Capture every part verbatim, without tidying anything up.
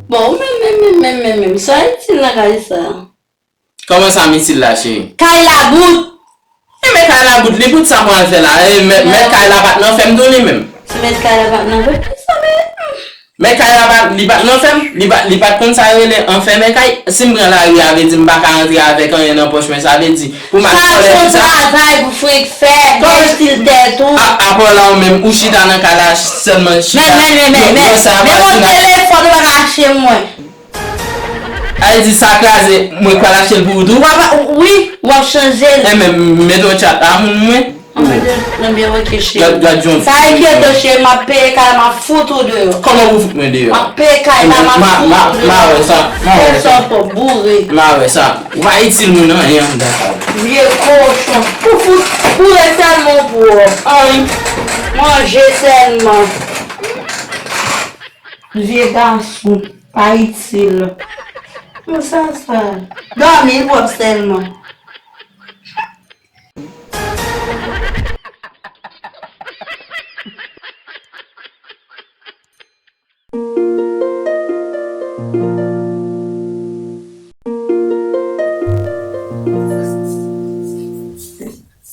Bon, ou menm, menm, menm, menm, menm, menm, sa itil nan kay sa? Kòman sa m itil la, cheri? Kay la bout! E men kay la bout, li bout sa pou al fè la? E mèt, mèt kay la pa t nan fèm tou li menm? Si mèt kay la pa t nan fèm, kisa men? Mèt kay la pa, li pa t nan fèm? Li pa, li pa t konn sa yo rele anfèmen kay? Si m pran lari a, vle di m pa ka rantre avèk anyen nan pòch mwen, sa vle di, pou m al vòlè tout sa? Sa se yon travay pou Frank fè, gen stil tèt ou. A, apa w la ou menm, ou chita nan kay la sèlman chita. Men, men, men, men, men, men, men yon telefòn ou pa ka achte mwen. Ay di sa kraze, mwen k pral achte l pou ou tou? W ap, wi, w ap chanje l. Enben, mete yon tchat a moun mwen. Anben, anben, ok, cheri. Gad, gad jan. Pa enkyete w, cheri, m ap peye kay la, m ap fout ou deyò. Kòman pou fout mwen deyò? M ap peye kay la, m ap fout ou deyò. Ma, ma, ma wè sa, ma wè sa. Fè sa w fè, boure. Ma wè sa. Ou pa itil moun anyen anndan kay la. Vye kochon. Pou fout, boure sèlman w pwòp. Ann. Manje sèlman. Vye gason, pa itil. Konsa sa. Dòmi l pwòp sèlman.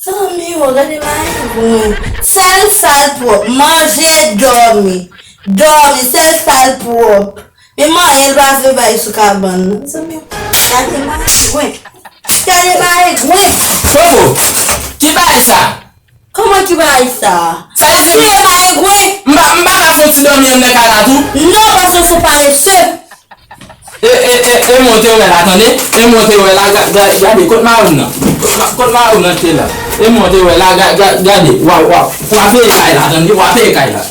Zanmi yo, gade mayi gwen. Sèl sa l pwòp, manje, dòmi. Dòmi, sèl sa l pwòp. Men manyen l pa vle bay sou kabann nan. Zanmi yo, gade mayi gwen. Gade mayi gwen. Koko, ki bagay sa? Kòman ki bagay sa? Sa vle di, e mayi gwen. M pa, m pa ka fè yon ti dòmi anndan kay la tou? Non, paske w se yon parese. E, e, e, e mwen w te wè la, tande? E mwen w te wè la, ga, ga, gade, kot marim nan? Kot ma, kot marim nan te la? E mwen w te wè la, ga, ga, gade, w a, w a, w a peye kay la, tande? W a peye kay la.